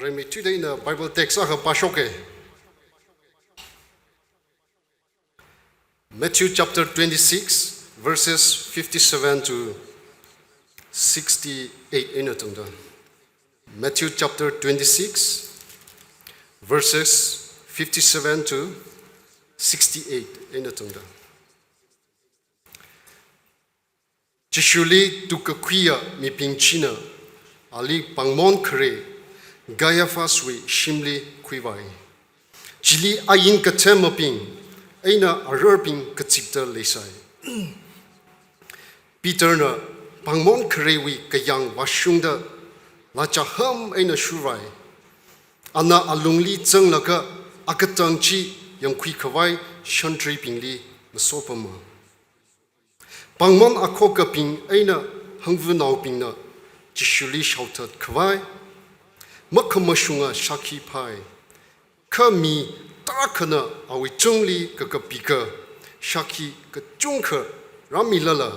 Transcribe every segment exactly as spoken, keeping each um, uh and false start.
Rimeithuida ina Bible text akha pāshoka. Matthew chapter twenty-six, verses fifty-seven to sixty-eight eina tangda. Matthew chapter twenty-six, verses fifty-seven to sixty-eight eina tangda. Jishuli tukkakhuiya mibing china ali pāngmon khare Caiaphaswui shimli khuivai. Chili ain kathemabing eina ararbing kazipda leisai. Peterna pāngmon kharewui kayāng vāshungda lachaham eina shurvai. Ana alungli zanglaga akatang chi yangkhui khavai shantreibingli masopama. Pāngmon akhokabing eina hangvanaobingna Jishuli shaothat khavai makhamashunga shākhi phai. Kha mi tarākhana awui chungli kakapika shākhi kachungkha rāmilala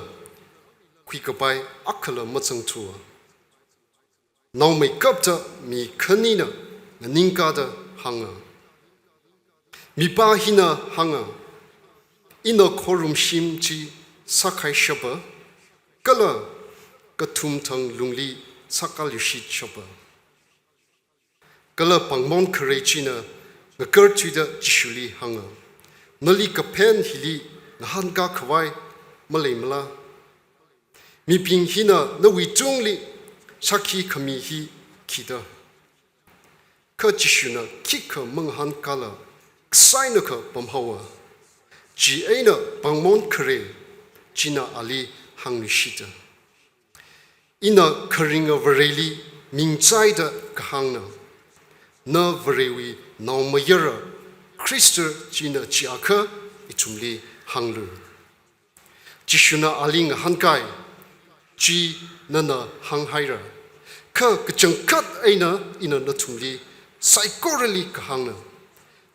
khuikapai akhala mazangthua. Naomeikapta mi khanina nganingkāda hānga. Mipā hina hānga, ina khorumshim chi sākhaishapa, kala kathumthang lungli sākaluishitshapa. Kala pāngmon khare china ngakarthuida Jishuli hānga, nali kaphen hili ngahānkā khavai maleimala? Mibing hina nawui chungli shākhi khami hi khida. Kha Jishuna khikha mangahānkāla, kasainakha pamhaowa. Chieina pāngmon khare china ali hāngluishita. Ina kharinga Vareli mingchaida kahāngna, na Varewui naomayara Khrista china chiakha ithumli hānglu. Jishuna ali ngahānkai, chi nana hānghaira. Kha kachangkhat eina ina nathumli saikorali kahāngna,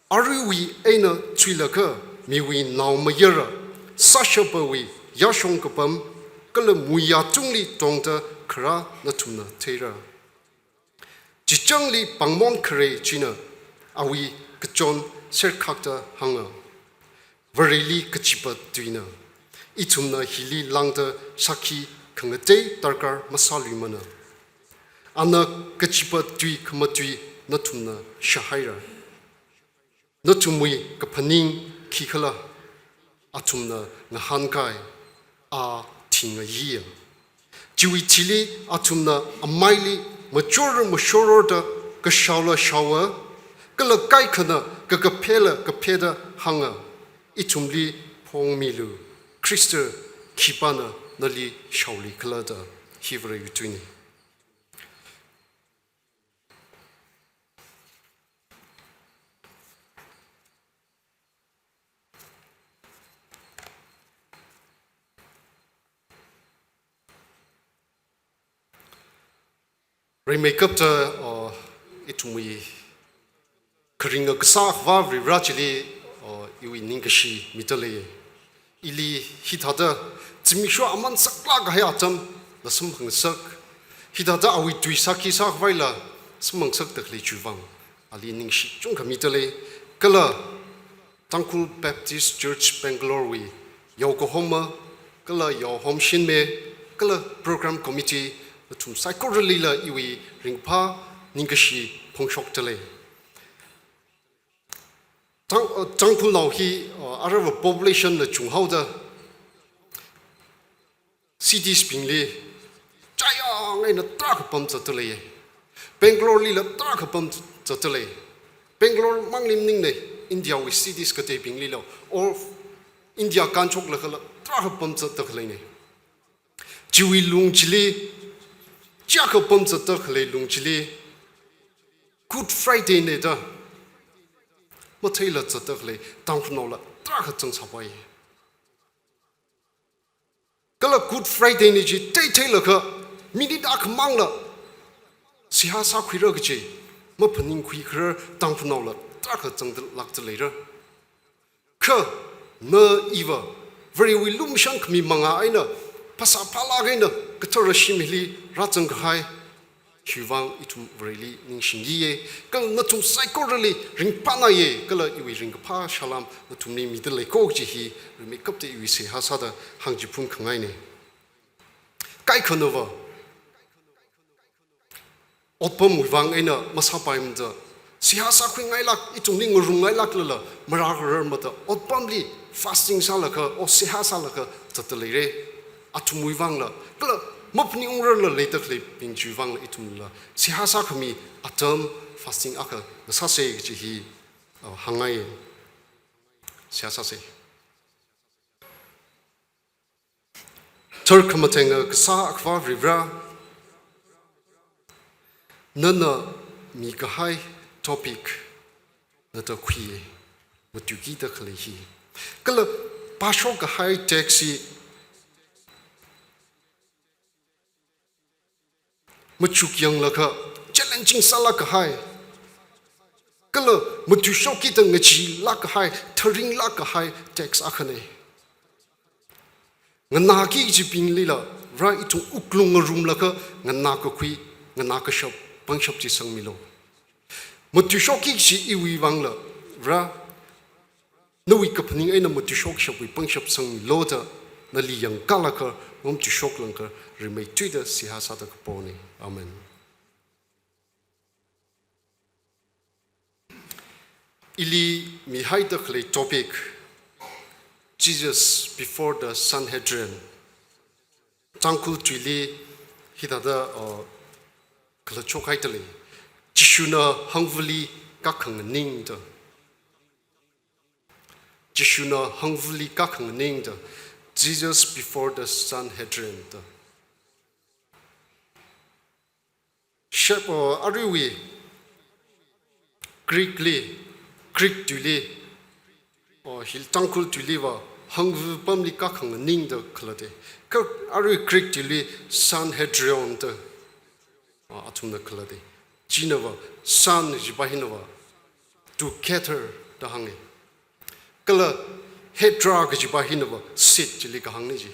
aruiwui eina thuilaga miwui naomayara sāshapawui yāshong kapam kala muiya tungli tongda kharā nathumna theira. Chichangli pāngmon khare china awui kachon serkhakta hānga, Vareli kachipa tuina. Ithumna hili lāngda shākhi khangatei darkar masāluimana. Ana kachipa tui khamatui nathumna shāhaira. Nathumwui kaphaning khikhala? Athumna ngahānkai, a thingayiya. Chiwui thili athumna amaili machor mashororda kashaola shaowa, kala kaikhana kakaphela kapheda hānga, ithumli phongmilu, Khrista khipāna nali shaoluikhala da. Hi Varewui tuina. Rimeikapta, uh, ithumwui kharinga kasā Akhava Varivara chili, uh, iwui ningkashi mida lei. Ili hithāda zimiksho aman saklāk kahai atamla samphangasak, hithāda awui tui sākhi sākhavaila samphangasakda khalei chiwui vang ali ningshi chungkha mida lei. Kala Tangkhul Baptist Church Bangalore wui yaokahoma, kala yaohom shinme, kala program committee nathum saikoralila iwui ringphā ningkashi phongshokda lei. Tang-, uh, Tangkhulnao hi, uh, aruiva population na chunghaoda cities bingli chayang eina tarākha pamzatda leiya. Bangalore lila tarākha pamzatda lei. Bangalore mangli maningne, India wui cities kateibinglila, or India kānshok lakhala tarākha pamzatda khaleine. Chiwui lung chili, chiyākha pamzatda khalei lung chili, Good Friday ne da matheila zatda khalei Tangkhulnaola tarākha zangsāpai. Kala Good Friday ne chi theitheilaga minute akhamangla seihā sākhuira kaji maphaningkhui kharar Tangkhulnaola tarākha zangda lākda leira. Kha na iva Varewui lumashan khami manga eina phasā phālāk eina kathara shimli rāzang kahai Hiwui vang ithum Vareli ningshingye, kala nathum saikorali ringphānaye, kala iwui ringkaphā salam nathumli mida leiko kaji hi rimeikapta iwui seihā sāda hāngchiphun khangaine. Kaikhanava otpamwui vang eina masāpaimada, seihā sākhuingailāk, ithumli ngarumngailāklala, marākararmada otpamli fasting sālaga, o seihā sālaga zatta leire. Athumwui vangla, kala maphaningungrarla leida khaleibing chiwui vangla ithumla seihā sākhami atam fasting akha ngasāse kaji hi, uh, hāngngai. Seihā sāse. Tharkhamatheng kasā Akhava Varivara, nana mikahai topic nada khuiye, matuikida khalei hi. Kala pāshok kahai text hi machuk yanglaga challenging sālāk kahai, kala matuishokkida ngacheelāk kahai, tharinglāk kahai text akhane. Nganāki kajibinglila, Vara ithum wuklung ngarumlaga nganākakhui, nganākashap, pangshap chi sangmilu. Matuishokki kaji iwui vangla, Vara, nawui kaphaning eina matuishokshapwui pangshap sangmilu da, nali yangkālaga, ngamatuishok langka, rimeithuida seihā sāda kapone. Amen. Ili mihaida khalei topic, Jesus before the Sanhedrin. Tangkhul tuili hithāda, uh, khalachok haida lei. Jishuna hangvali kakhanganingda. Jishuna hangvali kakhanganingda. Jesus before the Sanhedrin da. Shep, uh, aruiwui Greek li, Greek tuili, uh, hili Tangkhul tuiliva hangva pamli kakhanganingda khalate. Kha arui Greek tuili Sanhedrion da, uh, athumna khalate. Chinava, San jiva hinava, together da hānge. Kala hedra kajiva hinava seat chili kahāngne ji.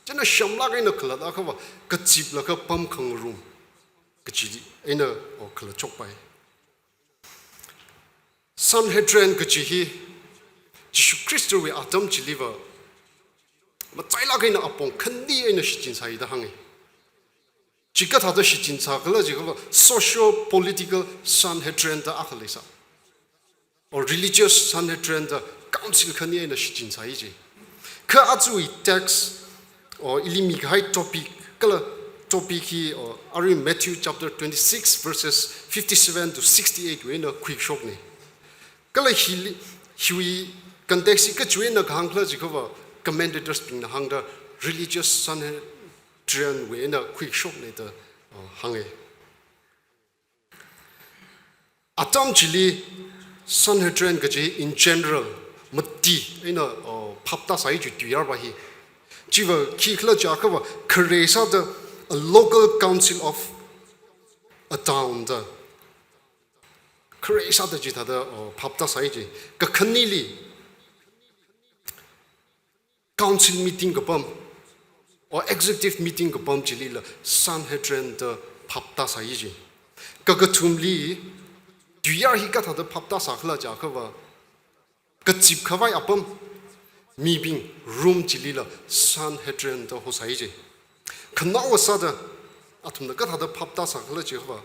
China shamlāk eina khalat akhava kachiplaga pamkhangarum kaji eina o khalachokpai. Sanhedrin kaji hi Jishu Khristawui atam chiliva machailāk eina apong khani eina shichinsai da hānge. Chi kathāda shichinsā khala jiakhava socio-political Sanhedrin da akha leisā. Or religious Sanhedrin da council khani eina shichinsai ji. Kha ajawui text, or ili mikahai topic, kala topic hi, or arui Matthew chapter twenty-six verses fifty-seven to sixty-eight wui eina khuishokne. Kala hili, hiwui context hi kachiwui eina kahāng khala jiakhava commentators bingna hāngda religious Sanhedrin wui eina khuishokne da, uh, hānge. Atam chili Sanhedrin kaji in general mati eina, uh, phaptāsai ji tuiyarva hi. Chiva khikhala jiakhava khare sāda a local council of a town da. Khare sāda chithāda, uh, phaptāsai ji. Kakhaneli council meeting kapam, or executive meeting kapam chilila Sanhedrin da phaptāsai ji. Kakathumli, tuiyar hi kathāda phaptāsā khala jiakhava, kachip khavai apam, mibing room chilila Sanhedrin da hosai ji. Khanaowa sāda, athumna kathāda phaptāsā khala jiakhava,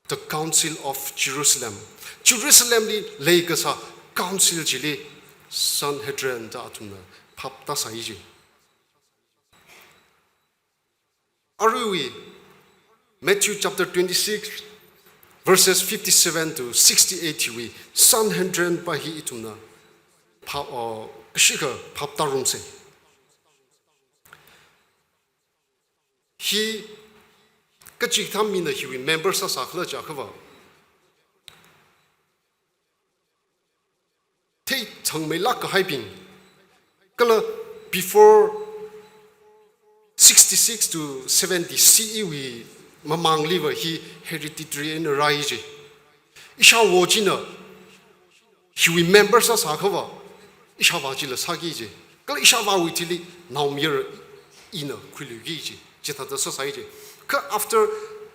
the Council of Jerusalem. Jerusalemli leikasā council chili Sanhedrin da athumna phaptāsai ji. Aruiwui Matthew chapter twenty-six, verses fifty-seven to sixty-eight wui Sanhedrin va hi ithumna pha-, uh, kashikha phaptārumse. Hi kachikathā mina hiwui member sāsā khala jiakhava, theithangmeilāk kahaibing, kala before sixty-six to seventy C E wui mamangliva hi hereditary eina rāi ji. Ishāwo china hiwui member sāsā akhava, ishāvā chila sāki ji. Kala ishāvāwui thili naomayara ina khuiluiki ji. Chithāda sāsai ji. Kha after,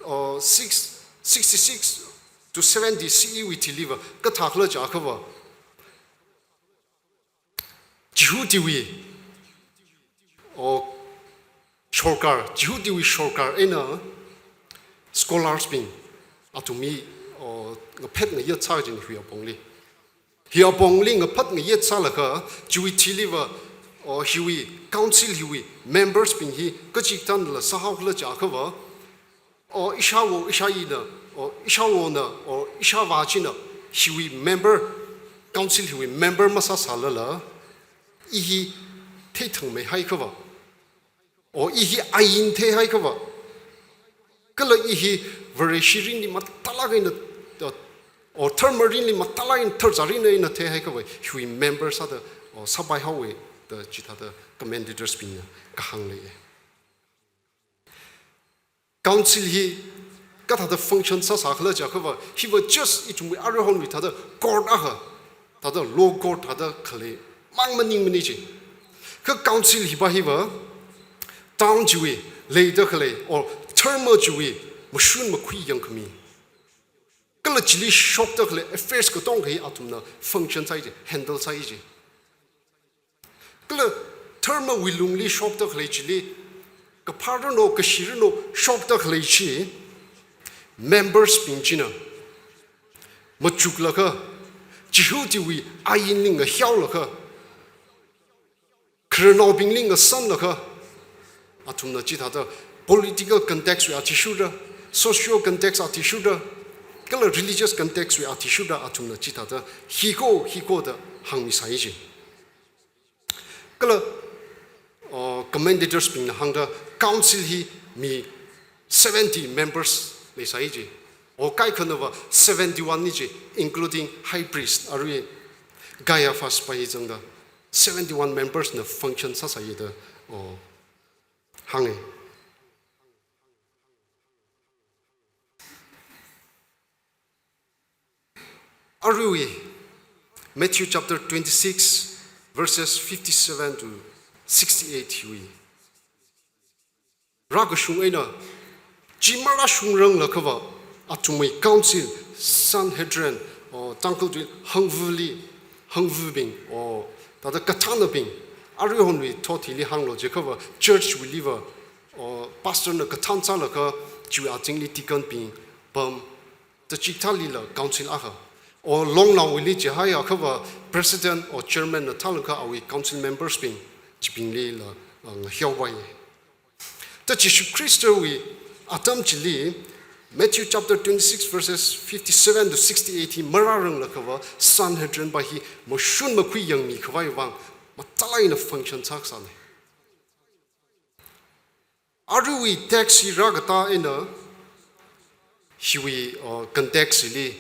uh, six, sixty-six to seventy C E wui thiliva kathākhala jiakhava, Jihudiwui, o, sorkar, Jihudiwui sorkar eina scholars bing, athumwui, o, ngaphet ngayet sā jin hiwui apongli. Hiwui apongli ngaphet ngayet sālaga, chiwui thiliva, o, hiwui council hiwui members bing hi kachikathānala sāhaokhala jiakhava, o ishāwo, ishāyina, o ishāwona, o ishāvā china, hiwui member, council hiwui member masāsālala, i hi theithangmeihaiakhava, o i hi ain theihaiakhava, kala i hi Vareshi mirinli mathālāk eina, o dharma mirinli mathālāk eina tharzār mirin eina theihaiakhava, hiwui member sāda, o sāpaihaowa da chithāda commentators bingna kahāng leiya. Council hi kathāda function sāsākhala jiakhava, hiva just ithumwui aruihonwui thāda court akha, thāda law court thāda khalei mang maningmana ji. Kha council hiva hiva town chiwui leida khalei, o dharma chiwui mashun makhui yangkhami, kala chili shokda khalei affairs katonga hi athumna function sāi ji, handle sāi ji. Kala dharmawui lungli shokda khalei chili, kaphā ranu, kashi ranu shokda khalei chi, members bing china machuklaga, Jihudiwui ainli ngahiaolaga, khararnaobingli ngasanlaga, athumna chithāda political context wui athishurda, social context athishurda, kala religious context wui athishurda athumna chithāda hiko, hiko da hāngmisai ji. Kala, uh, commentators bingna hāngda council hi mi seventy members leisai ji. O kaikhanava seventy-one na ji, including high priest arui Caiaphas pa hi zangda seventy-one members na function sāsai da, o, hānga. Arui Matthew chapter twenty-six, verses fifty-seven to sixty-eight wui rākashung eina, chi marāshungranglakha va, athumwui council, Sanhedrin, o, Tangkhul tui hangvali, hangvabing, o, thāda kathānabing, aruihonwui thot hili hānglu jiakha va, church wuili va, o, pastor na kathān sālakha, chiwui azingli deacon bing pam, thāda chikathālila council akha. O, longnaowuili jihaiakha va, president o chairman na thālakha awui council members bing, chibinglila, a, ngahiaopai. Thāda Jishu Khristawui atam chili, Matthew chapter twenty-six verses fifty-seven to sixty-eight hi marāranglakha va, Sanhedrin pa hi mashun makhui yangmikhavai vang, mathālāk eina function sākasāna. Aruiwui text hi rākatā eina, hiwui, uh, context hili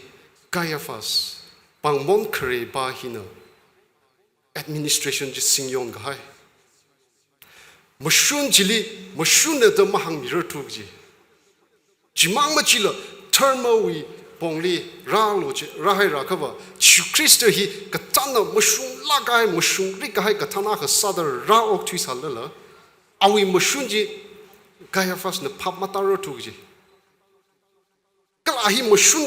Caiaphas, pāngmon khare pa hina administration chi singyonkahai. Mashun chili, mashunna da mahāngmirarthu kaji. Chimang machila, dharmawui pongli rālu chi, rāhairakha va, Jishu Khrista hi kathānna mashunglāk kahai, mashungrik kahai kathānna akha sāda rāokthuisālala, awui mashun chi Caiaphas na phap matararthu kaji. Kala a hi mashun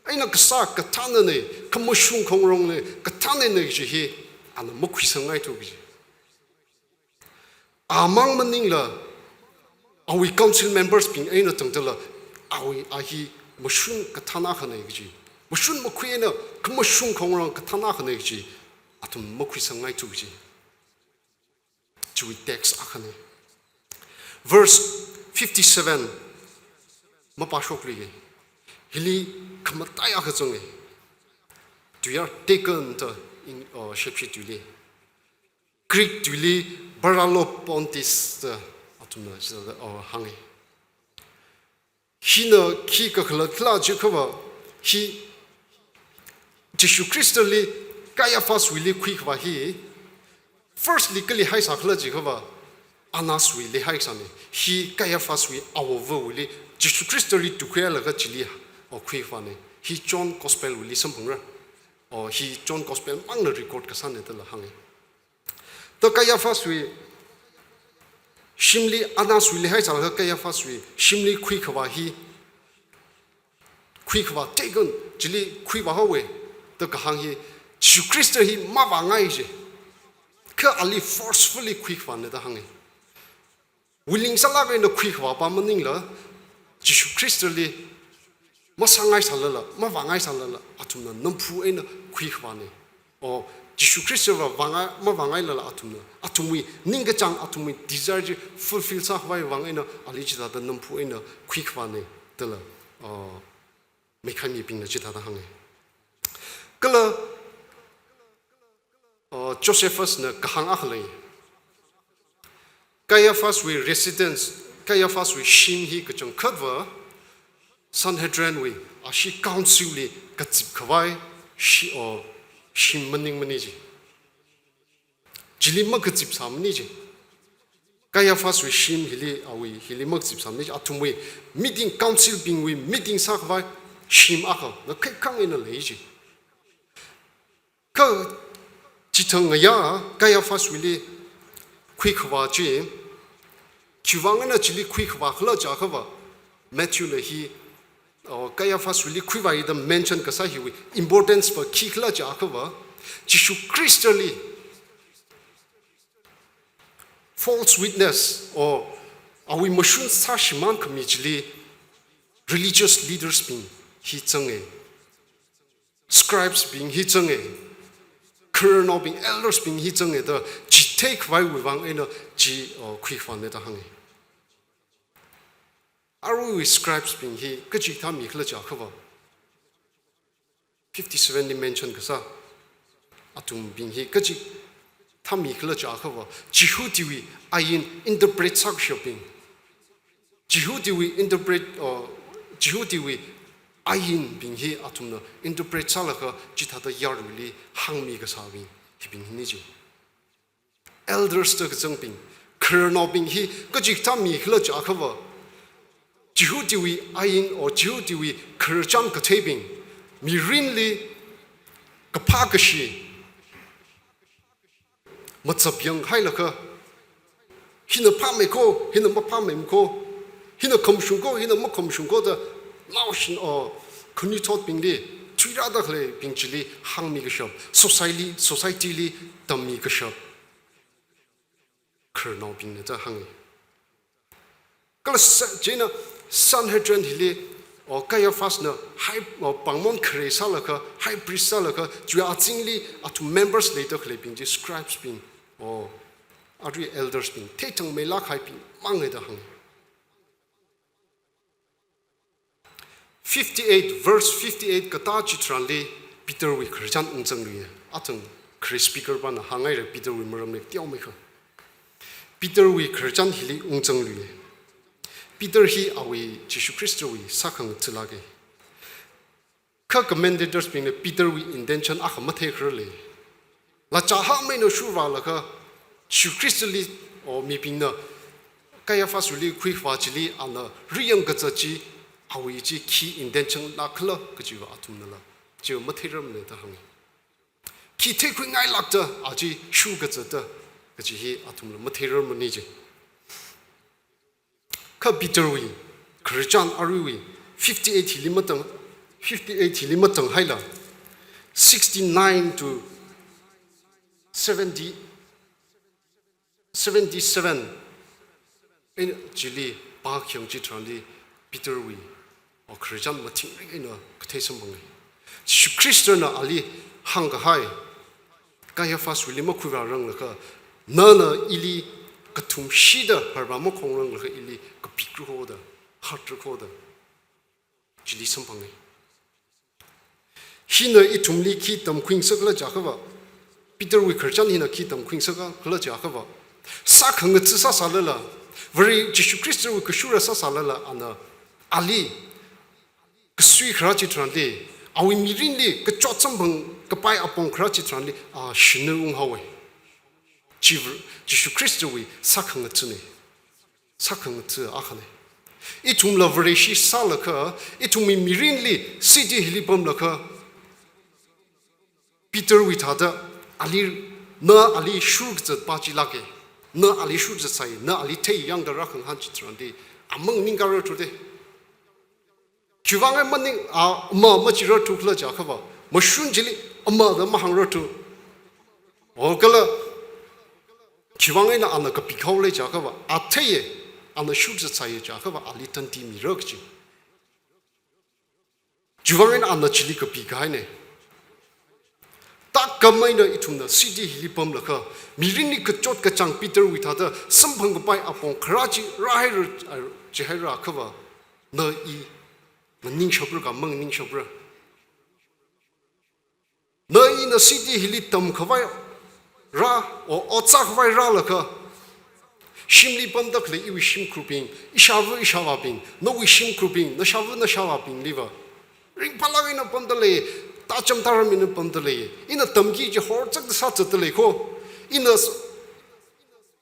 eina kasā kathānnana, khamashung khongrongna, kathānnana kaji hi ana makhuisangngaithu kaji. Amang maningla, awui council members bing eina tangdala, awui a hi mashun kathānna akhana kaji, mashun makhui eina khamashung khongrong kathānna akhana kaji, athum makhuisangngaithu kaji. Chiwui text akhana. Verse fifty-seven mapāshokluiga. Hili khamataiya kazanga. Tuiyār deacon da in, uh, Shepshi tuili. Greek tuili paralopontes da athumna sida, uh, hānga. Hina khi kakhalatla jiakha va, hi Jishu Khristali Caiaphaswuili khuikha va hi, firstly kali haisākhala jiakha va, Annaswuili haisāna. Hi Caiaphaswui avāvawuili Jishu Khristali tukhuilaga chili, o, khuikha vana. Hi John Gospelwuili samphangra. O, hi John Gospel mangna record kasāna dala hānga. Thāda Caiaphaswui shimli Annaswuili haisālaga Caiaphaswui shimli khuikhavā hi, khuikhavā teikon chili khuivā haowe da kahāng hi Jishu Khrista hi mavāngai je. Kha ali forcefully khuikhavāna da hānge. Willing sālāk eina khuikhavā pa maningla, Jishu Khristali masāngai sālala, mavāngai sālala, athumna namphu eina khuikhavāne. O, Jishu Khristava vāngai, mavāngailala athumna, athumwui ningkachāng, athumwui desire chi fulfill sākhavai vang eina ali chithāda namphu eina khuikhavāne, dala, o, meikhaimibingna chithāda hānge. Kala, o, Josephusna kahāng akha lei. Caiaphaswui residence, Caiaphaswui shim hi kachangkhatva Sanhedrinwui, ashi councilli kazipkhavai shi, o, shim maningmane ji. Chili makazipsāmane ji. Caiaphaswui shim hili, awui hili makazipsāmane ji. Athumwui meeting, councilbingwui meeting sākhavai shim akha ngakhaikhang eina lei ji. Kha chithang ngayā Caiaphaswuili khuikhavā chi, khiwuivang eina chili khuikhavā khala jiakhava, Matthewna hi, o, Caiaphaswuili khuivāi da mention kasā hiwui importance pa khikhala jiakhava, Jishu Khristali false witness, o, awui mashun sāshimān khami chili religious leadersbing hi zange. Scribesbing hi zange, khararnaobing, eldersbing hi zange da chitheikhavaiwui vang eina chi, o, khuikhavāne da hānge. Aruiwui scribesbing hi kachikathā mi khala jiakhava, fifty-sevenli mention kasā athumbing hi kachikathā mi khala jiakhava, Jihudiwui ain interpret sākashapbing, Jihudiwui interpret, uh, Jihudiwui ainbing hi athumna interpret sālaga chithāda yaruili hāngmi kasābing hibing hine ji. Elders da kazangbing, khararnaobing hi kachikathā mi khala jiakhava, Jihudiwui ain or Jihudiwui khararchan katheibing, mirinli kaphā kashi mazapyanghailaga, hina phāmei ko, hina maphāmei ko, hina khamashung ko, hina makhamashung ko da naoshin, o, khanuithotbingli thuirāda khaleibing chili hāngmi kashap, society, societyli tammi kashap khararnaobingna da hānge. Kala sa-, chieina Sanhedrin hili, o, Caiaphasna high, o, pāngmon khare sālaga, high priest sālaga, chiwui azingli athum members leida khaleibing chi scribesbing, o, arui eldersbing, theithangmeilāk haibing mangne da hānge. Fifty-eight, verse fifty-eight katā chitharanli Peterwui khararchan ungzangluiye. Athang khare speaker pana hānghaira Peterwui maramli teomeikha. Peterwui khararchan hili ungzangluiye. Peter hi awui Jishu Khristawui sākhangathalāke. Kha commentatorsbingna Peterwui intention akha matheikhararle. Lachā hāngmeina shurvālaga, Jishu Khristali, o, mibingna Caiaphaswuili khuikhavā chili ana riyang kazat chi, awui chi khi intention lākhala kajiva athumnala chiva matheirarmane da hānge. Khi theikhuingailākta, a chi shur kazata kaji hi athumla matheirarmane ji. Kha Peterwui khararchan aruiwui fifty-eight hili matang, fifty-eight hili matanghaila, sixty-nine to seventy, seventy-seven eina chili pākhayang chitharanli Peterwui, o, khararchan mathingrik eina kathei samphange. Jishu Khristana ali hāngkahai, Caiaphaswuili makhuivāranglakha, nana ili kathumshida harvā makhongranglaga ili kapikra kho da, hatra kho da, chili samphange. Hina ithumli khi tamkhuingasakhala jiakhava, Peterwui khararchan hina khi tamkhuingasakhala jiakhava, sākhangatha sāsālala, Vare Jishu Khristawui kashura sāsālala, ana ali kasui kharā chitharanli, awui mirinli kachot samphang kapai apong kharā chitharanli, a, shinna unghaowe. Chi Var-, Jishu Khristawui sākhangathane. Sākhangatha akhane. Ithumla Vareshi sālaga, ithumwui mirinli city hili pamlaga, Peterwui thāda ali, na ali shur kazat pa chi lāke. Na ali shurzatsai, na ali thei yangda rākhangahān chitharanli, a maningkārarthu de. Chiwuivang eina maning, a, ma, machirar thukhala jiakhava, mashun chili ama da mahangrarthu. O kala, chiwuivang eina ana kapikhaole jiakhava, a theiye, ana shurzatsaiye jiakhava, ali tandi mirak chi. Chiwuivang eina ana chili kapikahaine. Thākhamei eina ithumna city hili pamlaga, mirinli kachot kachāng Peterwui thāda samphangkapai apong kharā chi rāhaira, chihaira akhava, na i, maningshapra ka maningshapra. Na ina city hili tamkhavai rā, o, ot sākhavai rālaga, shimli pamda khalei iwui shimkhurbing, ishāva ishāvābing, nawui shimkhurbing, nashāva nashāvābingliva, ringphālāk eina pamda lei, tācham tāram eina pamda lei, ina tamki chi horzakda sāzatda lei ko, ina s-,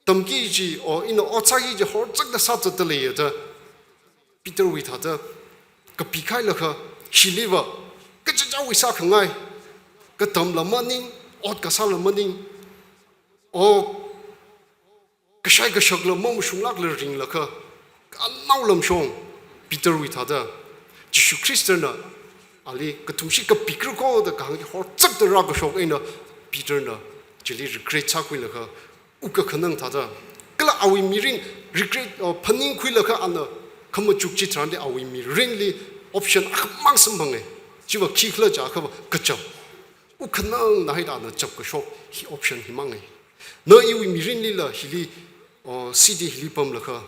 tamki chi, o, ina ot sāki chi horzakda sāzatda leiya da, Peterwui thāda kapikahailaga, hiliva, kachichāwui sākhangai, katamla maning, ot kasāla maning, o, kashai kashakla mamashunglākla ringlaga, khanao lamshong, Peterwui thāda, Jishu Khristana, ali kathumshi kapikra ko da kahāng horzakda rākashok eina, Peterna, chili regret sākhuilaga, wukkakhanang thāda. Kala awui mirin regret, uh, phaningkhuilaga ana khamachuk chitharanli awui mirinli option akhamang samphange. Chiva khikhala jiakhava kachap. Wukkhanangna haida ana chapkashok hi option himange. Na iwui mirinlila hili, uh, city hili pamlaga,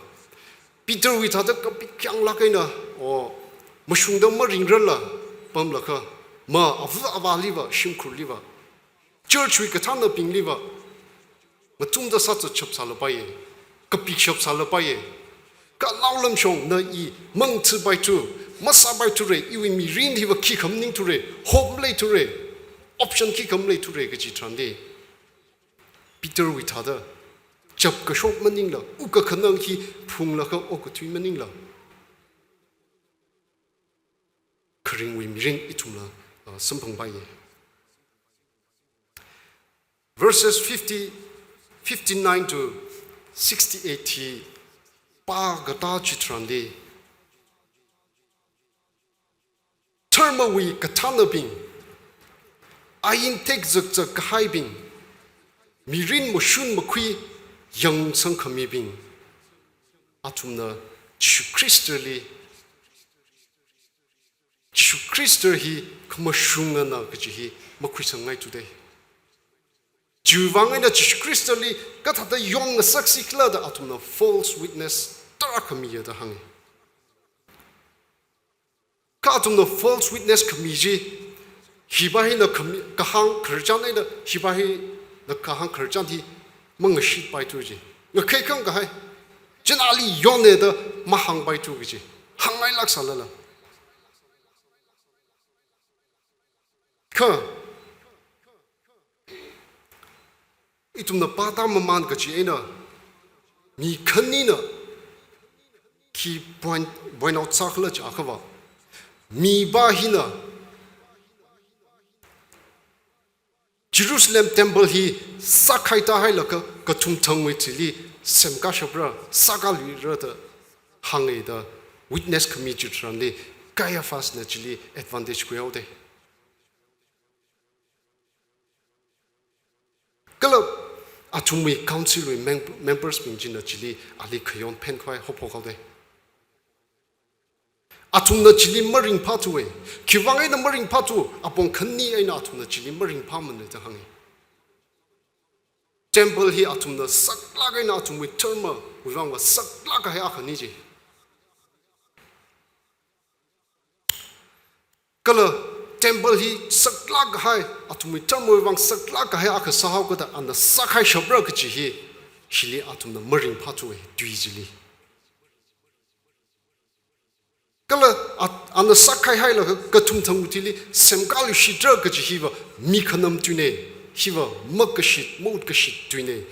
Peterwui thāda kapikyanglāk eina, o, mashungda maringrarla pamlaga, ma ava avāliva, shimkhurliva, churchwui kathānabingliva, machumda sāzatshap sālapaiye, kapikshap sālapaiye. Khanao lamshong na i mangthupaithu, masāpaithura, iwui mirin hiva khikha maningthura, hope maleithura, option khikha maleithura kaji tharanli, Peterwui thāda chapkashok maningla, wukkakhanang hi phunglaga okathui maningla, kharingwui mirin ithumla, uh, samphangpaiye. Verses fifty, fifty-nine to sixty-eight hi pākatā chitharanli, dharmawui kathānabing, ain tekzakzak kahaibing, mirin mashun makhui yangsang khamibing, athumna Jishu Khristali, Jishu Khrista hi khamashungana kaji hi makhuisangngaithude. Chiwuivang eina Jishu Khristali kathāda yonngasaksi khala da athumna false witness tarākha miya da hānge. Kha athumna false witness khami chi, hiva hina khami, kahāng khararchan eina, hiva hina kahāng khararchan hi mangashitpaithu chi. Ngakheikhang kahai, china ali yonne da mahāngpaithu kaji. Hāngngailāksālala. Kha, ithumna pāda mamān kachi eina, mi khanina khi point, point out sākhala jiakhava, miva hina Jerusalem temple hi sākhaida hailaga kathumthangwui thili semkāshapra, sākāluira da hānge da witness khami chitharanli Caiaphasna chili advantage khuihaode. Kala athumwui councilwui mem-, membersbing china chili ali khayon phenkhavai haophokhaode. Athumna chili maringphāthuwe. Khiwuivang eina maringphāthu, apong khani eina athumna chili maringphāmane da hānge. Temple hi athumna saklāk eina athumwui dharmawui vangva saklāk kahai akhane chi. Kala temple hi saklāk kahai, athumwui dharmawui vang saklāk kahai akha sāhaokada ana sākhaishapra kaji hi, hili athumna maringphāthuwe, tui chili. Kala at-, ana sākhaihailaga kathumthangwui thili semkāluishitra kaji hiva mi khanam tuine, hiva makashit, mautkashit tuine,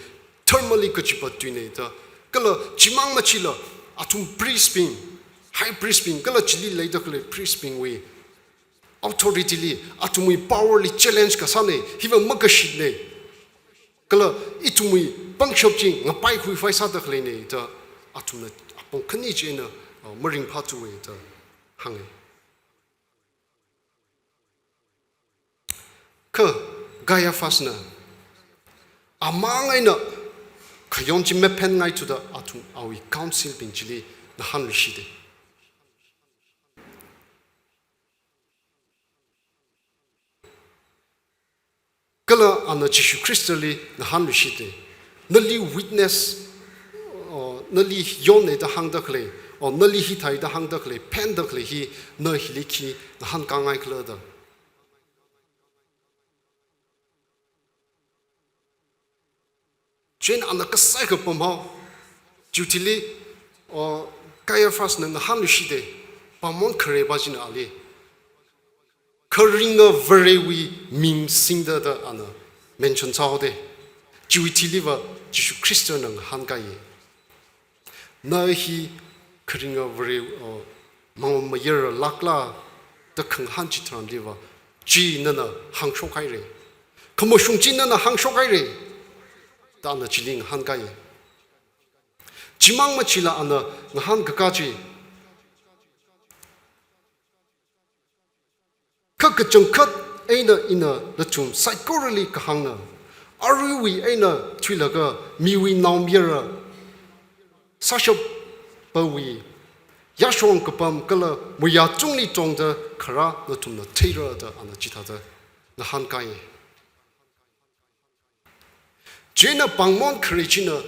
dharmali kachipa tuine da. Kala chimang machila athum priestbing, high priestbing, kala chili leida khalei priestbingwui authorityli, athumwui powerli challenge kasāne, hiva makashitne. Kala ithumwui pangshap chi ngapai khuiphai sāda khaleina da athumna apong khani china, uh, maringphāthuwa da hānga. Kha Caiaphasna amang eina khayon chi maphen ngaithuda athum awui council bing chili ngahānluishita. Kala ana Jishu Khristali ngahānluishita. Nali witness, o, nali yonna da hāngda khalei, o, nali hithāda hāngda khalei, phenda khalei hi na hili khi ngahānkāngai khala da. Chieina ana kasai kapam hao. Chiwui thili, o, Caiaphasna ngahānluishita, pāngmon kharepā china ali. Kharinga Varewui ming singda da ana mention sāhaoda. Chiwui thiliva Jishu Khristana ngahānkāya. Na hi kharinga Vare, o, mangom mayarlākla da khangahān chitharanliva, chi nana hāngshokhaira. Khamashung chi nana hāngshokhaira. Da ana chili ngahānkāya. Chimang machila ana ngahānkakā chi. Kha kachangkhat eina ina nathum saikorali kahāngna, aruiwui eina thuilaga miwui naomayara sāshapawui yāshong kapam kala muiyā tungli tongda kharā nathumna theira da ana chithāda ngahānkāya. Chieina pāngmon khare china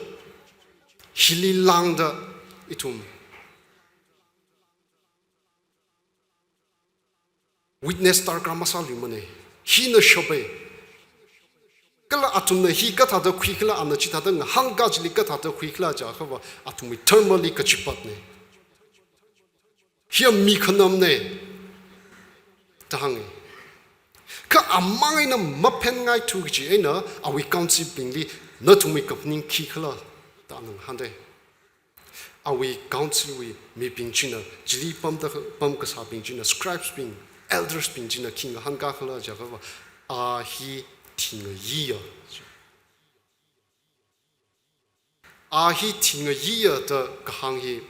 hili lāngda ithum witness darkar masāluimana. Hina shapai. Kala athumna hi kathāda khuikhala, ana chithāda ngahānkā chili kathāda khuikhala jiakhava athumwui dharmali kachipatna. Hiya mi khanamna da hānga. Kha amang eina maphen ngaithu kachi eina awui council bingli nathumwui kaphaning khikhala da ana ngahānda. Awui council wui mibing china, chili pamda, pamkasābing china, scribes bing, elders bing china khi ngahānkākhala jiakhava, a hi thingayiya. A hi thingayiya da kahāng hi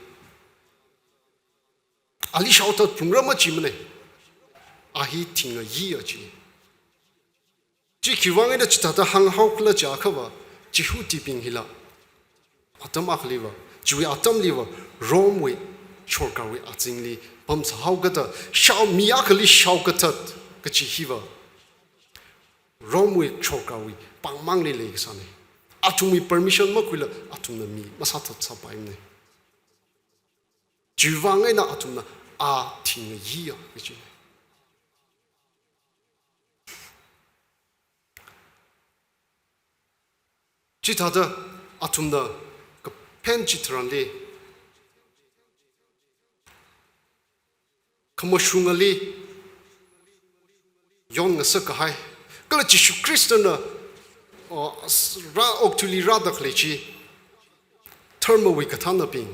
ali shaothat phungra machimana. A hi thingayiya chi. Chi khiwui vang eina chithāda hānghaokhala jiakhava, Jihudibing hila atam akhaliva, chiwui atamliva, Rome wui sorkarwui azingli pamsāhaokada, shao mi akhali shaokathat kachi hiva Rome wui sorkarwui pāngmangli leikasāna. Athumwui permission makhuila athumna mi masāthat sāpaimana. Chiwui vang eina athumna a thingayiya kachi. Chithāda athumna kaphen chitharanli khamashungali yonngasak kahai, kala Jishu Khristana, o, s-, rā okathuili rāda khalei chi, dharmawui kathānabing,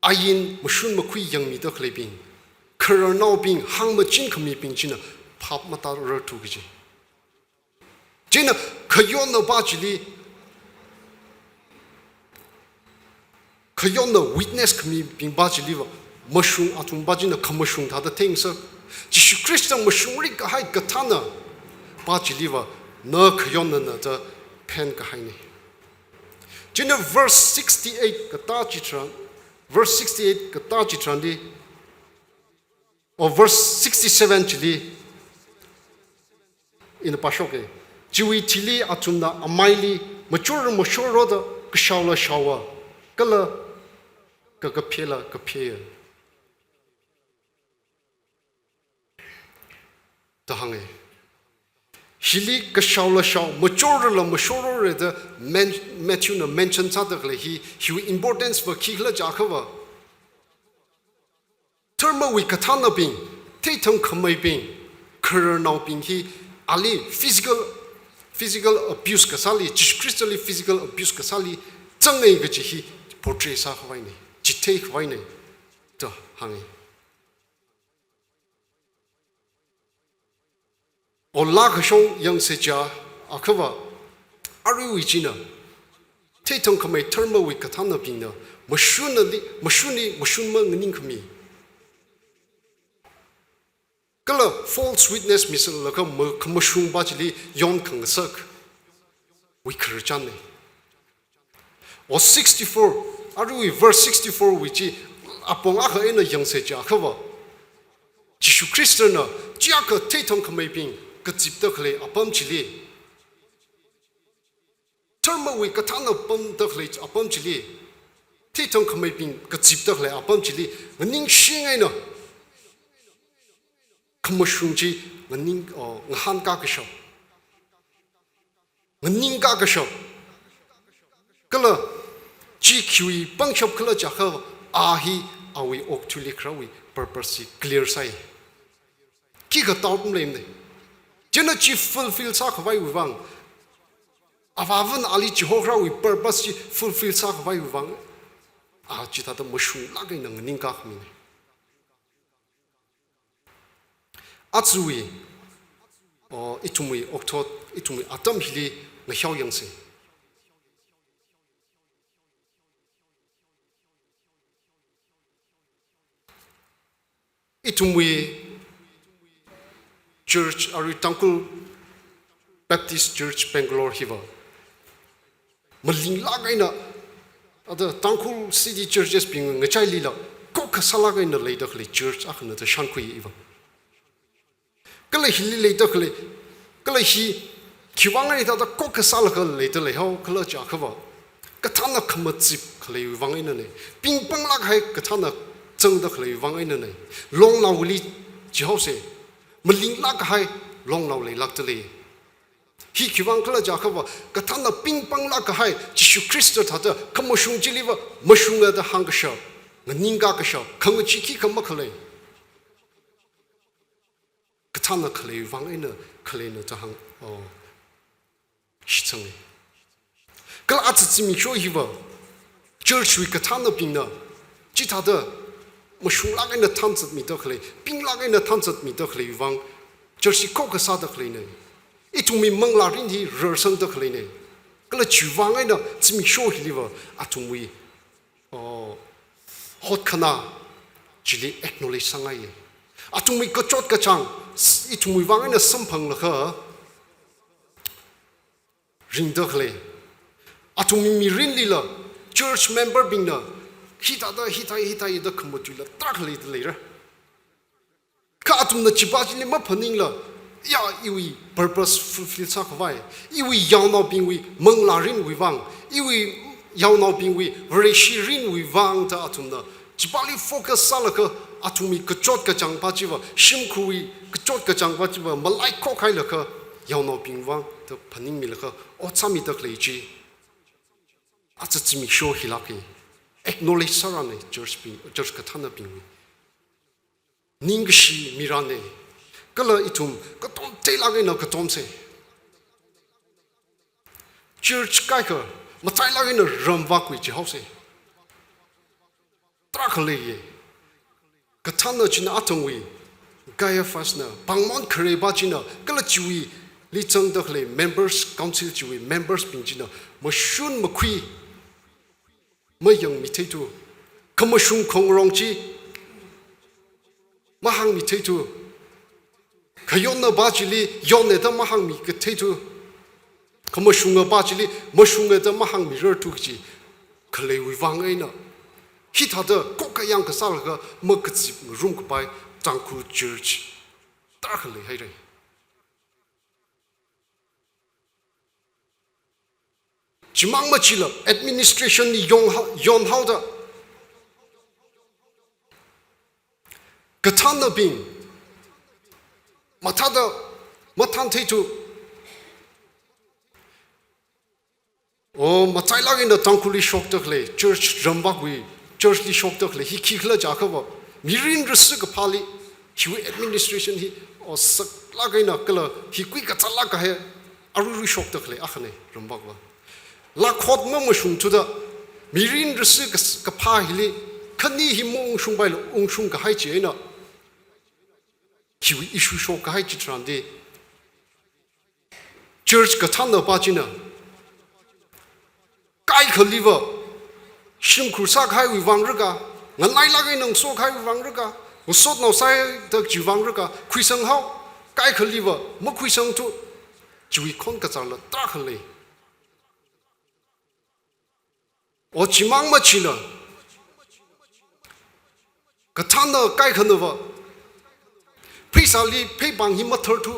ain mashun makhui yangmida khaleibing, khararnaobing, hāngmachin khamibing china phap matārathu kachi. Chieina khayonna pā chili, khayonna witness khamibing pā chiliva, mashung athum pā china khamashung thāda theingasak. Jishu Khrista mashungrik kahai kathāna pā chiliva, na khayonnana da phenkahaina. Chieina verse sixty-eight katā chitharan, verse sixty-eight katā chitharanli, o verse sixty-seven chili ina pāshoka. Chiwui thili athumna amaili machor mashorroda kashaola shaowa, kala kakaphela kapheya da hānga. Hili kashaola shao, machorrala mashorrora da men-, Matthewna mention sāda khalei hi, hiwui importance va khikhala jiakhava, dharmawui kathānabing, theithang khameibing, khararnaobing hi ali physical, physical abuse kasāli, Jishu Khristali physical abuse kasāli zangngai kachi hi portray sākhavaina, chitheikhavai na da hānga. O laa kashong yangsa jiakhava, aruiwui china, theithangkhamei dharmawui kathānabingna, mashunali, mashunli, mashun manganingkhami. Kala false witness misālaga ma-, khamashungpa chili yon khangasakwui khararchanna. O sixty-four, aruiwui verse sixty-four wui chi apong akha eina yangsa chiakhava, Jishu Khristana chiakha theithangkhameibing kazipda khalei apam chili, dharmawui kathāna pamda khalei apam chili, theithangkhameibing kazipda khalei apam chili, nganingshing eina khamashung chi nganing, oh, ngahānkā kashap, nganingkā kashap. Kala chi khiwui pangshap khala chiakha, a hi awui okathuili kharāwui purpose chi clear sāi. Khikha doubt maleimana. China chi fulfill sākhavaiwui vang, avāvana ali chihokharāwui purpose chi fulfill sākhavaiwui vang, a chithāda mashunglāk eina nganingkā khamina. Ajawui, o, ithumwui okthot, ithumwui atam hili ngahao yangsa. Ithumwui church, arui Tangkhul Baptist Church Bangalore hiva malinglāk eina, ada Tangkhul city churches bing ngachailila khokkha sālāk eina leida khalei church akhana da shānkhui iva. Kala hili leida khalei, kala hi khiwui vang eina thāda khokkha sālaga leida leihao khala chiakhava, kathāna khamazip khaleiwui vang einana. Pingpanglāk kahai kathāna zangda khaleiwui vang einana. Longnaoli chihaosa, malinglāk kahai longnao leilākda lei. Hi khiwui vang khala chiakhava, kathāna pingpanglāk kahai Jishu Khrista thāda khamashung chiliva mashunga da hāngkashap, nganingkā kashap, khangachee khikha makhalei. Kathāna khaleiwui vang eina khaleina da hāng, oh, shitsanga. Kala aja zimiksho hiva, church wui kathānabingna chithāda mashunglāk eina thanzatmida khalei, pinglāk eina thanzatmida khaleiwui vang, church hi khokkha sāda khaleina. Ithumwui manglārin hi rarsangda khaleina. Kala chiwui vang eina zimiksho hiliva, athumwui, oh, hotkhana chili acknowledge sāngai. Athumwui kachot kachāng, s-, ithumwui vang eina samphanglaga ringda khalei. Athumwui mirinlila church member bingna hithāda, hithā, hithā da khamatuila tarākha leida leira. Kha athumna chipa chili maphaningla, ya, iwui purpose fulfill sākhavai, iwui yaonaobingwui manglārinwui vang, iwui yaonaobingwui Vareshirinwui vang da athumna chipali focus sālaga athumwui kachot kachāngpa chiva, shimkhurwui kachot kachāngpa chiva malaikhok hailaga yaonaobing vang da phaningmilaga ot sāmida khalei chi, aja zimiksho hilāka. Acknowledge sārana church bing, church kathānabingwui. Ningkashi mirana. Kala ithum katom teilāk eina katomsa. Church kaikha machailāk eina ramvakwui chihaosa. Tarākha leiya. Kathāna china athangwui Caiaphasna, pāngmon khareipa china, kala chiwuili zangda khalei members, council chiwui members bing china mashun makhui mayangmitheitu, khamashung khongrong chi mahāngmitheitu, khayonnapa chili yonna da mahāngmikatheitu, khamashungapa chili mashunga da mahāngmirartu kaji khaleiwui vang eina, hithāda khokkha yangkasālaga makazip ngarumkapai Tangkhul church tarākha leihaira. Chimang machila administration li yong ha-, yonhaoda, kathānabing mathāda mathāntheitu, o, machailāk eina Tangkhulli shokda khalei, church ramvakwui, church li shokda khalei hi khikhala jiakhava, mirin rasi kaphāli hiwui administration hi, o, saklāk eina kala hi kuikazālāk kahai, aruirui shokda khalei akhana ramvakva. Lakhot mamashungthuda, mirin rasi kas-, kaphā hili khani hi maungshungpaila ungshung kahai chi eina, hiwui issue shok kahai chitharanli, church kathānapa china kaikhaliva, shimkhur sākahaiwui vang raka, nganailāk eina ngaso kahaiwui vang raka, ngasotnao sāda kajiwui vang raka, khuisang hao, kaikhaliva makhuisangthu, chiwui khon kazāla tarākha lei. O chimang machina, kathānna kaikhanava, pheisāli pheipāng hi matharthu,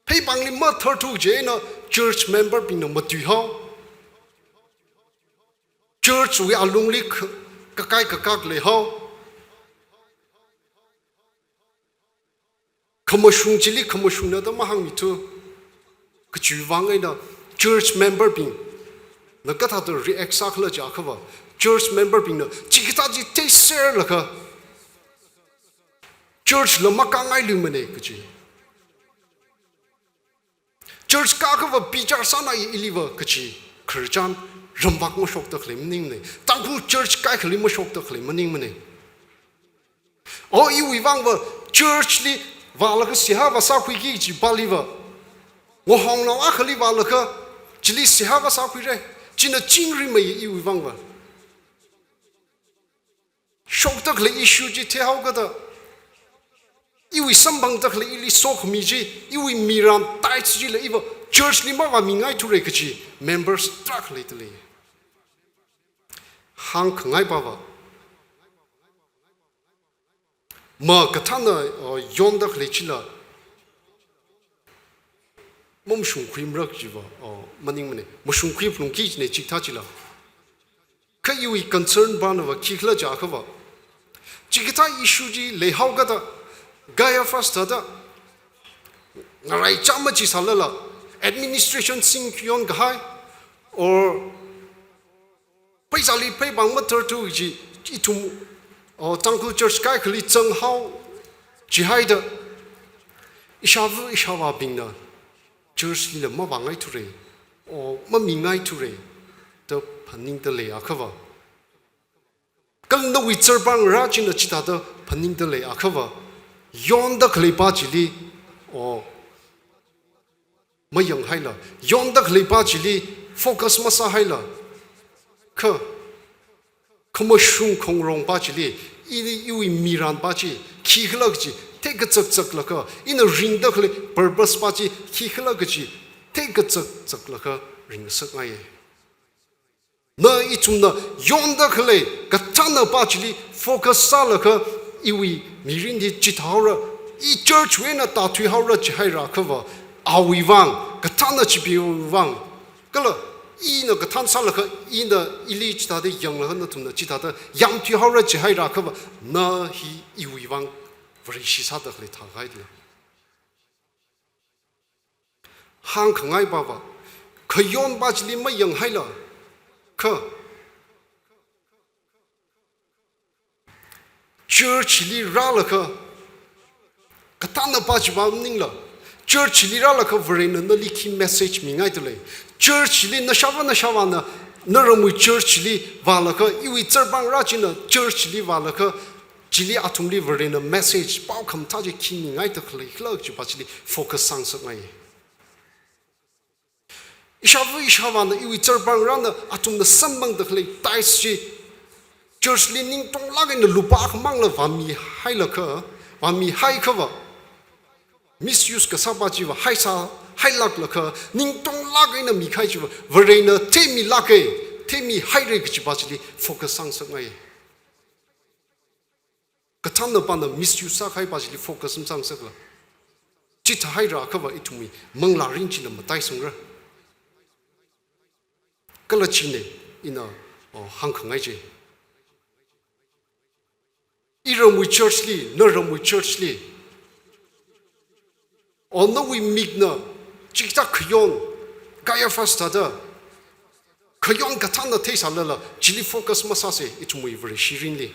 pheipāngli matharthu chieina church member bingna matui hao, church wui alungli kh-, kakai kakak lei hao, khamashung chili khamashungna da mahāngmithu, kachiwui vang eina church member bingna kathāda react sākhala jiakhava, church member bingna chikathā chi theiserlaga, church la makāngailui mana kaji, church kākhava bichar sānai iliva kaji khararchan ramvak mashokda khalei maningmana. Tangkhul church kaikhali mashokda khalei maningmana. O iwui vangva church li vālaga seihā vāsākhuiki kaji pāliva, ngahongnao akhali vālaga chili seihā vāsākhuira. China chingri mei iwui vangva. Shokda khalei issue chi theihao kajida, iwui samphangda khalei ili sokhami chi, iwui miran tithes chila iva church li mavāmingaithura kaji members tarākha leidalei. Hāngkhangai pava, ma kathānna, uh, yonda khalei chila mamashungkhuimara kajiva, uh, maningmana. Mashungkhui phalungki kajina chikathā chila. Kha iwui concern panava khikhala jiakhava, chikathā issue chi leihao kajida, Caiaphas thāda ngaraichā machi sālala, administration singkhuiyon kahai, or pheisāli pheipāng matharthu kaji, ithum, o, Tangkhul church kaikhali zanghao jihaida, ishāva ishāvābingna church lila mavāngaithura, o, mamingaithura da phaningda leiakhava, kala nawui zarpāngarā china chithāda phaningda leiakhava, yonda khalei pā chili, o, mayanghaila, yonda khalei pā chili focus masāhaila, kha khamashung khangarong pā chili, ili iwui miran pā chi khikhala kaji thei kazakzaklaga, ina ringda khalei purpose pā chi khikhala kaji thei kazakzaklaga ringngasakngaiya. Na ithumna yonda khalei kathānna pā chili focus sālaga, iwui mirin hi chithāhaora, i church wui eina tāthuihaora jihairākhava, awui vang, kathānna chipeewui vang, kala ina kathān sālaga, ina ili chithāda yanglaga nathumna chithāda yamthuihaora jihairākhava, na hi iwui vang Vareshi sāda khalei thākahai dala. Hāngkhangai pava, khayon pā chili mayanghaila, kha church li rālaga, kathānna pā chiva maningla, church li rālaga Varena nali khi message mingaidalei. Church li nashāva nashāvāna, naramwui church li vālaga, iwui zarpāngarā china church li vālaga, chili athumli Varena message, pao khamathā chi khi mingaida khaleikhala kaji pā chili focus sāngasakngai. Ishāva ishāvāna, iwui zarpāngarāna athumna samphangda khalei tithes chi church li ningtonglāk eina lupā akhamangla vāmihailaga, vāmihaiakhava, misuse kasā pā chiva haisā, hailāklaga, ningtonglāk eina mikahai chiva, Varena theimilāka, theimihaira kaji pā chili focus sāngasakngai. Kathānna pāna misuse sākahai pā chili focus masāngasakla, chithāhairākhava ithumwui manglā mirin chila mataisangra. Kala china ina, o, hāngkhangai chi, iramwui church li, naramwui church li, o, nawui mikna chikathā khayon, Caiaphas thāda khayon kathānna theisālala, chili focus masāsa, ithumwui Vareshi mirinli.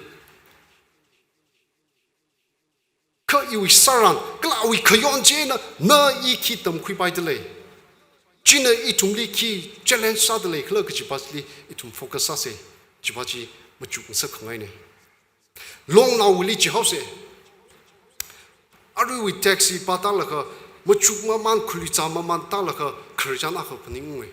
Kha iwui sāran, kala awui khayon china na i khi tamkhuipaidalei, china ithumli khi challenge sādaleikhala kaji pā chili ithum focus sāsa, kaji pā chi machukngasakkhangaina. Longnaowuili chihaosa. Aruiwui text hi pātālaga, machuk mamān, khaluiza mamān tālaga, khararchan akha phaningunga.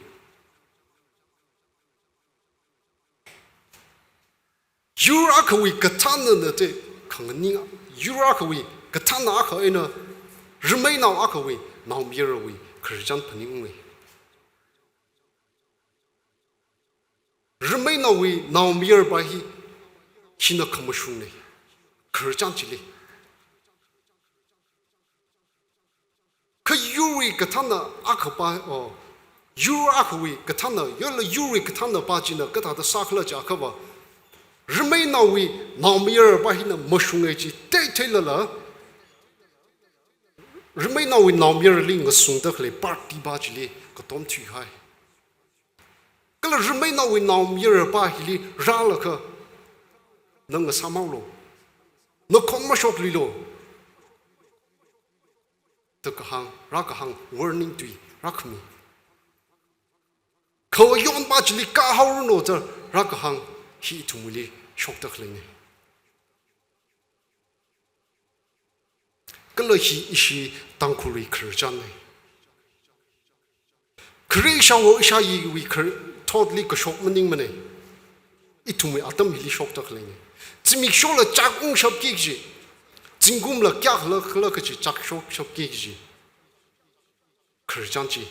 Yur akhawui kathānna nate khanganing, yur akhawui kathānna akha eina, rameinao akhawui naomayarawui khararchan phaningungai. Rameinaowui naomayarpa hi, hina khamashungnei, khararchan chili. Kha yurwui kathānna akhapa, o, yur akhawui kathānna, yola yurwui kathānnapa china kathāda sākhala jiakhava, rameinaowui naomayarpa hina mashungngai chi theitheilala, rameinaowui naomayarali ngasungda khalei partypa chili katom thuihai. Kala rameinaowui naomayarpa hili rālaga, na ngasāmhaolu, na khon mashokluilu, da kahāng, rākahāng warning tui rākhami. Khawa yonpa chili kāhaoranu da rākahāng hi ithumwuili shokda khaleina. Kala hi ishi Tangkhulwui khararchanna. Khare ishāwo ishāyiwui khar-, thotli kashok maningmana. Ithumwui atam hili shokda khaleina. Zimikshola chak ungshapki kaji, zingkumla kayākhala khala kaji chak shokshapki kaji khararchan chi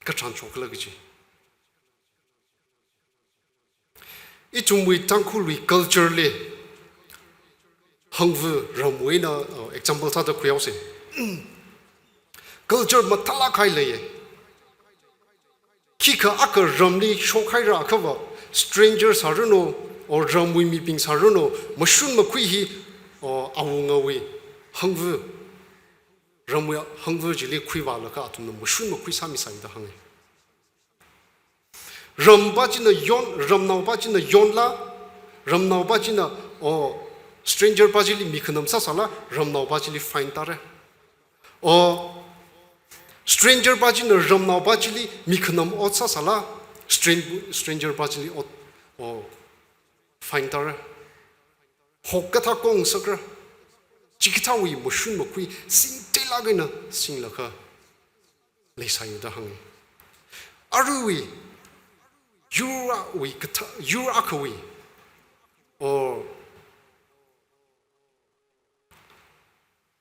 katharan shokhala kaji. Ithumwui Tangkhulwui culture li, hangva ramwui eina, uh, example sāda khuihaosa. Culture mathālāk kahai leiya. Khikha akha ramli shokhaira akhava, stranger sāranu, or ramwui mibing sāranu, mashun makhui hi, or awungawui hangva, ramwui hangva chili khuivālaga athumna mashun makhui sāmisai da hānga. Rampa china yon, ramnaopa china yonla, ramnaopa china, o, stranger pa chili mikhanam sāsāla, ramnaopa chili fine tāra. O, stranger pa china ramnaopa chili mikhanam ot sāsāla, stran-, stranger pa chili ot, o, fine tāra. Hokathā kong sakra. Chikathāwui mashun makhui singteilāk eina singlaga leisāya da hānga. Aruiwui, yur awui kathā, yur akhawui, or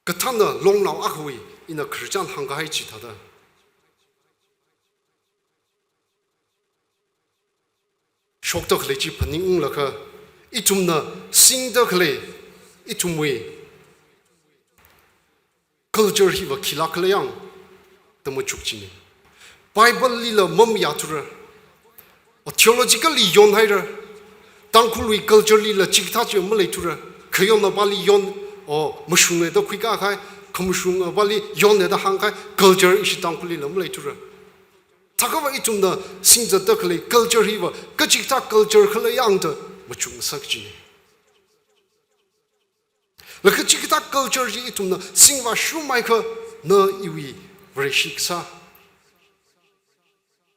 kathānna longnao akhawui, ina khararchan hāngkahai chithāda, shokda khalei chi phaningunglaga, ithumna singda khalei, ithumwui culture hiva khilāk khala yang da machuk china. Bible lila mamayāthura. O, theologically yonhaira. Tangkhulwui culture lila chikathā chi maleithura. Khayonna pali yon, o, mashunga da khuikahai, khamashunga pali yonna da hāngkahai culture ishi Tangkhullila maleithura. Thākhava ithumna singzatda khalei culture hiva kachikathā culture khala yang da machukngasak china. Laga chikathā culture chi ithumna singvāshungmeiakha, na iwui Vareshi kasā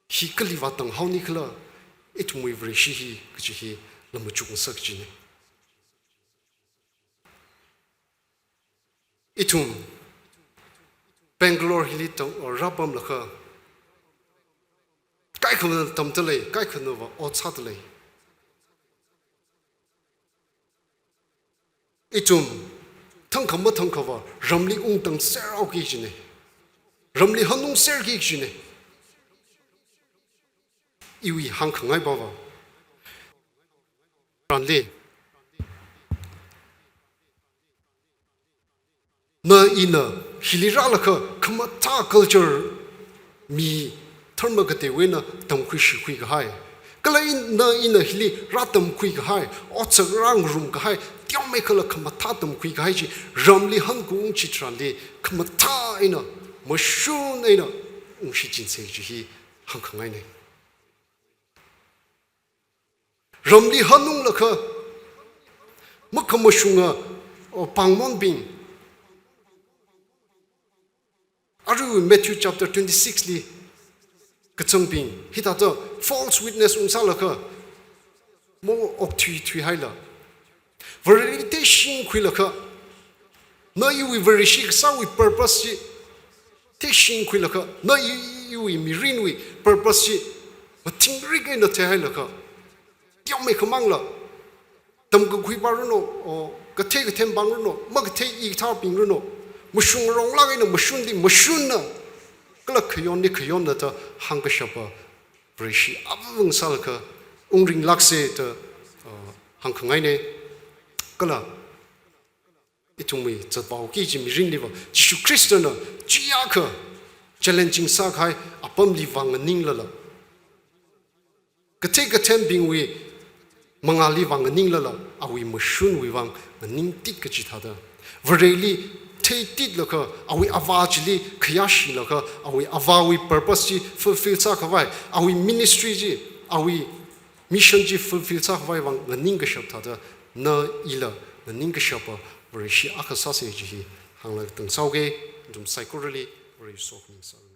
hi kali vātanghaoni khala, ithumwui Vareshi hi kaji hi lam machukngasak china. Ithum Bangalore hili tang, o, rāpamlaga, kaikhana tamda lei, kaikhanava ot sāda lei. Ithum thangkha mathangkhava ramli ungtangserhaoki kajina. Ramli hanungserki kajina. Iwui hāngkhangai pava, ranli, na ina hili rālaga khamathā culture mi dharma kateiwui eina tamkhui shikhui kahai, kala in-, na ina hili rātamkhui kahai, otsak rāngarum kahai, teomeikhala khamathā tamkhui kahai chi ramli hankaung chitharanli khamathā eina, mashun eina ungshichinsa kaji hi hāngkhangaina. Ramli hanunglaga makhamashunga, o, pāngmonbing, arui Matthew chapter twenty-six li kazangbing hithāda false witness ungsālaga, maokthui thuihaila, Vareli teishingkhuilaga, na iwui Vareshi kasāwui purpose chi teishingkhuilaga, na i-, iwui mirinwui purpose chi mathingrik eina theihailaga, Teomeikhamangla, tamkakhui pāruno, o, kathei kathem pāngruno, makathei i kathābingruno, mashun ngaronglāk eina mashun di mashunna, kala khayon di khayonna da hāngkashapa Vareshi avāva̱ sālaga ungringlākse da, uh, hāngkhangaine. Kala ithumwui zatpao kaji mirinliva Jishu Khristana chiyākha challenging sākahai apamli vang nganinglala, kathei kathembingwui mangāli vang nganinglala, awui mashunwui vang nganingtit kaji thāda, Vareli theititlaga, awui Avā chili khayāshilaga, awui Avāwui purpose chi fulfill sākhavai, awui ministry chi, awui mission chi fulfill sākhavai vang nganingkashap thāda, na ila nganingkashapa Vareshi akha sāse kaji hi hānglaga tangsaoke. Nathum saikorali Vare sokhami sāra.